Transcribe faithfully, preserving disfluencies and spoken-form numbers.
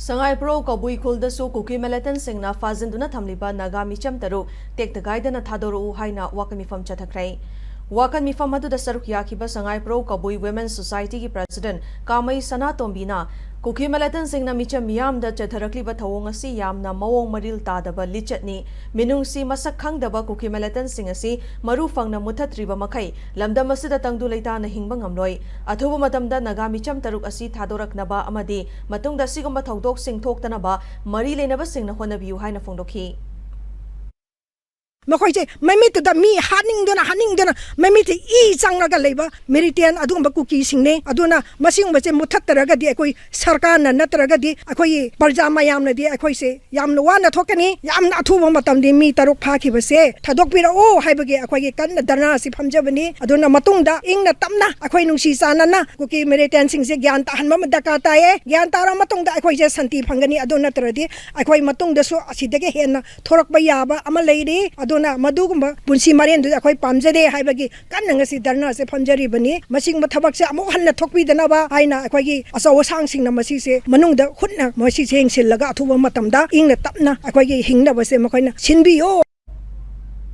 ꯁꯉꯥꯏꯄ꯭ꯔꯧ ꯀꯕꯨꯏ ꯈꯨꯜꯗꯁꯨ ꯀꯨꯀꯤ ꯃꯤꯂꯤꯇꯦꯟꯠꯁꯤꯡꯅ ꯐꯥꯖꯤꯟꯗꯨꯅ ꯊꯝꯂꯤꯕ ꯅꯥꯒꯥ ꯃꯤꯆꯝ ꯇꯔꯨꯛ ꯇꯦꯛꯇ ꯀꯥꯏꯗꯅ ꯊꯥꯗꯣꯔꯛꯎ ꯍꯥꯏꯅ ꯋꯥꯀꯠ ꯃꯤꯐꯝ ꯆꯠꯊꯈ꯭ꯔꯦ꯫ ꯋꯥꯀꯠ ꯃꯤꯐꯝ ꯑꯗꯨꯗ ꯁꯔꯨꯛ ꯌꯥꯈꯤꯕ ꯁꯉꯥꯏꯄ꯭ꯔꯧ ꯀꯕꯨꯏ ꯋꯤꯃꯦꯟ ꯁꯣꯁꯥꯏꯇꯤꯒꯤ ꯄ꯭ꯔꯦꯁꯤꯗꯦꯟꯠ ꯀꯥꯃꯩ ꯁꯅꯥꯇꯣꯝꯕꯤꯅ, ꯀꯨꯀꯤ ꯃꯤꯂꯤꯇꯦꯟꯠꯁꯤꯡꯅ ꯃꯤꯆꯝ ꯃꯤꯌꯥꯝꯗ ꯆꯠꯊꯔꯛꯂꯤꯕ ꯊꯧꯑꯣꯡ ꯑꯁꯤ ꯌꯥꯝꯅ ꯃꯑꯣꯡ ꯃꯔꯤꯜ ꯇꯥꯗꯕ ꯂꯤꯆꯠꯅꯤ, ꯃꯤꯅꯨꯡꯁꯤ ꯃꯁꯛ ꯈꯪꯗꯕ ꯀꯨꯀꯤ ꯃꯤꯂꯤꯇꯦꯟꯠꯁꯤꯡ ꯑꯁꯤ ꯃꯔꯨ ꯐꯪꯅ ꯃꯨꯠꯊꯠꯇ꯭ꯔꯤꯕ ꯃꯈꯩ ꯂꯝꯗꯝ ꯑꯁꯤꯗ ꯇꯪꯗꯨ ꯂꯩꯇꯥꯅ ꯍꯤꯡꯕ ꯉꯝꯂꯣꯏ꯫ ꯑꯊꯨꯕ ꯃꯇꯝꯗ ꯅꯥꯒꯥ ꯃꯤꯆꯝ ꯇꯔꯨꯛ ꯑꯁꯤ ꯊꯥꯗꯣꯔꯛꯅꯕ ꯑꯃꯗꯤ ꯃꯇꯨꯡꯗ ꯑꯁꯤꯒꯨꯝꯕ ꯊꯧꯗꯣꯛꯁꯤꯡ ꯊꯣꯛꯇꯅꯕ ꯃꯔꯤ ꯂꯩꯅꯕꯁꯤꯡꯅ ꯍꯣꯠꯅꯕꯤꯌꯨ ꯍꯥꯏꯅ ꯐꯣꯡꯗꯣꯛꯈꯤ꯫ ꯃꯈꯣꯏꯁꯦ ꯃꯃꯤꯠꯇꯨꯗ ꯃꯤ ꯍꯥꯠꯅꯤꯡꯗꯨꯅ ꯍꯥꯠꯅꯤꯡꯗꯨꯅ ꯃꯃꯤꯠꯇ ꯏ ꯆꯪꯂꯒ ꯂꯩꯕ ꯃꯤꯂꯤꯇꯦꯟ ꯑꯗꯨꯒꯨꯝꯕ ꯀꯨꯀꯤꯁꯤꯡꯅꯤ꯫ ꯑꯗꯨꯅ ꯃꯁꯤꯒꯨꯝꯕꯁꯦ ꯃꯨꯠꯊꯠꯇ꯭ꯔꯒꯗꯤ ꯑꯩꯈꯣꯏ ꯁꯔꯀꯥꯔꯅ ꯅꯠꯇ꯭ꯔꯒꯗꯤ ꯑꯩꯈꯣꯏꯒꯤ ꯄ꯭ꯔꯖꯥ ꯃꯌꯥꯝꯅꯗꯤ ꯑꯩꯈꯣꯏꯁꯦ ꯌꯥꯝꯅ ꯋꯥꯅ ꯊꯣꯛꯀꯅꯤ꯫ ꯌꯥꯝꯅ ꯑꯊꯨꯕ ꯃꯇꯝꯗꯤ ꯃꯤ ꯇꯔꯨꯛ ꯐꯥꯈꯤꯕꯁꯦ ꯊꯥꯗꯣꯛꯄꯤꯔꯛꯎ ꯍꯥꯏꯕꯒꯤ ꯑꯩꯈꯣꯏꯒꯤ ꯀꯟꯅ ꯙꯔꯅꯥ ꯑꯁꯤ ꯐꯝꯖꯕꯅꯤ꯫ ꯑꯗꯨꯅ ꯃꯇꯨꯡꯗ ꯏꯪꯅ ꯇꯞꯅ ꯑꯩꯈꯣꯏ ꯅꯨꯡꯁꯤ ꯆꯥꯟꯅꯅ ꯀꯨꯀꯤ ꯃꯤꯂꯤꯇꯦꯟꯁꯤꯡꯁꯦ ꯒ꯭ꯌꯥꯟ ꯇꯥꯍꯟꯕ ꯑꯃ ꯗꯔꯀꯥꯔ ꯇꯥꯏꯌꯦ꯫ ꯒ꯭ꯌꯥꯟ ꯇꯥꯔ ꯃꯇꯨꯡꯗ ꯑꯩꯈꯣꯏꯁꯦ ꯁꯥꯟꯇꯤ ꯐꯪꯒꯅꯤ꯫ ꯑꯗꯨ ꯅꯠꯇ꯭ꯔꯗꯤ ꯑꯩꯈꯣꯏ ꯃꯇꯨꯡꯗꯁꯨ ꯑꯁꯤꯗꯒꯤ ꯍꯦꯟꯅ ꯊꯣꯔꯛꯄ ꯌꯥꯕ ꯑꯃ ꯂꯩꯔꯤ꯫ ꯑꯗꯨꯅ ꯃꯗꯨꯒꯨꯝꯕ ꯄꯨꯟꯁꯤ ꯃꯔꯦꯟꯗꯨꯗꯤ ꯑꯩꯈꯣꯏ ꯄꯥꯝꯖꯗꯦ ꯍꯥꯏꯕꯒꯤ ꯀꯟꯅ ꯉꯁꯤ ꯙꯔꯅꯥꯁꯦ ꯐꯝꯖꯔꯤꯕꯅꯤ꯫ ꯃꯁꯤꯒꯨꯝꯕ ꯊꯕꯛꯁꯦ ꯑꯃꯨꯛ ꯍꯟꯅ ꯊꯣꯛꯄꯤꯗꯅꯕ ꯍꯥꯏꯅ ꯑꯩꯈꯣꯏꯒꯤ ꯑꯆꯧ ꯑꯁꯥꯡꯁꯤꯡꯅ ꯃꯁꯤꯁꯦ ꯃꯅꯨꯡꯗ ꯍꯨꯠꯅ ꯃꯁꯤꯁꯦ ꯌꯦꯡꯁꯤꯜꯂꯒ ꯑꯊꯨꯕ ꯃꯇꯝꯗ ꯏꯪꯅ ꯇꯞꯅ ꯑꯩꯈꯣꯏꯒꯤ ꯍꯤꯡꯅꯕꯁꯦ ꯃꯈꯣꯏꯅ ꯁꯤꯟꯕꯤꯌꯨ꯫